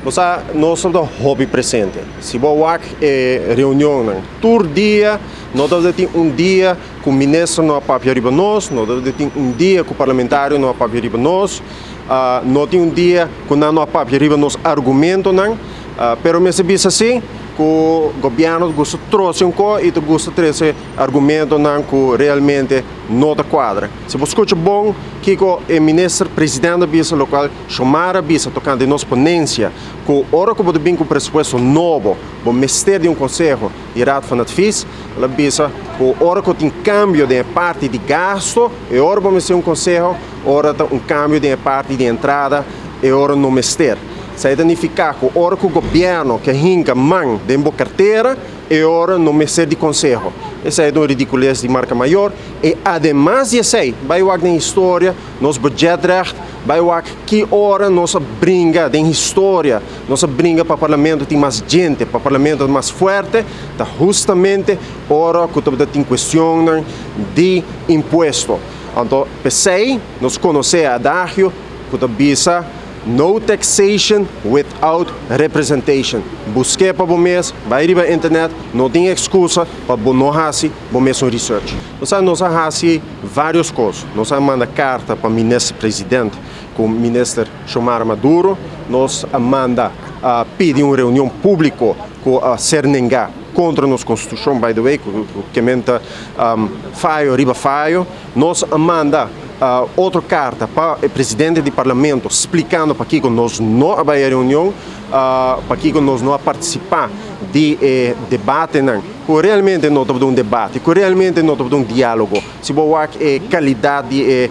Bo sa, nos ta hopi presente. Si bo wak e reunionnan tur dia, no tabatin un dia ku minister no a papia riba nos, no tabatin un dia ku parlamentario no a papia riba nos, no tin un dia ku nan no a papia riba nos argumentonan. Pero mester bisa si ku gobièrnu ta gusta trose un ko i ta gusta trese argumentonan ku realmente no ta kuadra. Si bo skucha bon kiko e minister presidente a bisa lokual Xiomara a bisa tokante nos ponensia ku ora ku bo ta bin ku presupuesto nobo bo mester di un konseho di Raad van Advies. El a bisa ku ora ku tin kambio den e parti di gasto e ora bo mester un konseho, ora ta un kambio den e parti di entrada e ora no mester. Esei ta nifiká ku ora ku gobièrnu ke hinka man den bo kartera, e ora no mester di konseho. Esei ta un ridikules di marka mayor. I ademas di esei, bai wak den historia, nos budgetrecht, bai wak ki ora nos a bringa den historia, nos a bringa pa parlamento tin mas djente, pa parlamento ta mas fuerte, ta hustamente ora ku tabata tin kuestionnan di impuesto. Anto p'esei nos konosé e adagio ku ta bisa, No taxation without representation. Busk'é pa bo mes, bai riba internet, no tin excusa pa bo no hasi bo mesun research. Bo sa, nos a hasi varios cos. Nos a manda carta pa Minister President cu Minister Xiomara Maduro. Nos a manda pidi un reunion publico cu a ser nenga contra nos constitucion, by the way, cu kementa fayo riba fayo. Nos a manda otro karta pa e presidente di parlamento splikando pakiko nos no a bai e reunion, pakiko nos no a partisipá di e debatenan ku realmente no tabata un debate, ku realmente no tabata un diálogo. Si bo wak e kalidat di e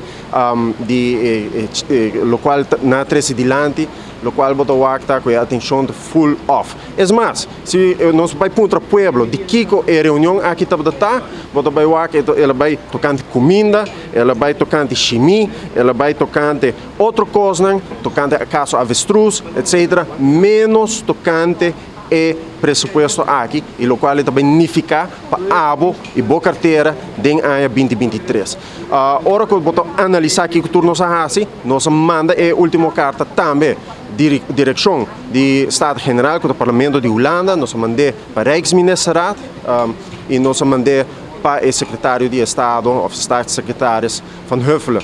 di e lokual nan a trese dilanti, lokual bo ta wak ta ku e atenshon ta full off. Es mas, si nos bai puntra pueblo di kiko e reunion aki tabata ta, bo ta bai wak el a bai tokante kuminda, el a bai tokante shimi, el a bai tokante otro kosnan, tokante kaso avestruz, etcetera, menos tokante e presupuesto aki i lokual e ta bai nifiká pa abo i bo kartera den aña 2023. Ora ku bo ta analisá kiko tur nos a hasi, nos a manda e último karta tambe direkshon di Staten-Generaal ku ta Parlamento di Hulanda, nos a mand'é pa Rijksministerraad i nos a mand'é pa e sekretario di estado òf staatssecretaris Van Huffelen.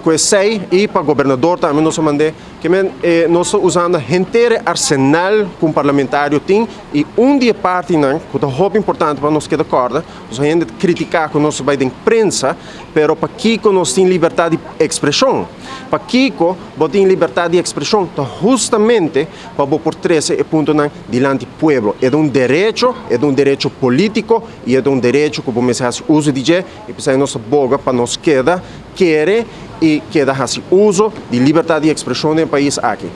Ku esei i pa gobernador tambe nos a mand'é. Ke men nos ta usando henter e arsenal ku un parlamentario tin i un di e partinan ku ta hopi importante pa nos keda kòrda, pasobra hende ta kritiká ku nos ta bai den prensa, pero pakiko nos tin libertat di ekspreshon? Pakiko bo tin libertat di ekspreshon? Ta hustamente pa bo por trese e puntonan dilanti pueblo. E ta un derecho, e ta un derecho polítiko i e ta un derecho ku bo mester hasi uso di dje i p'esei nos ta boga pa nos keda kere i keda hasi uso di libertat di ekspreshon den e pais aki.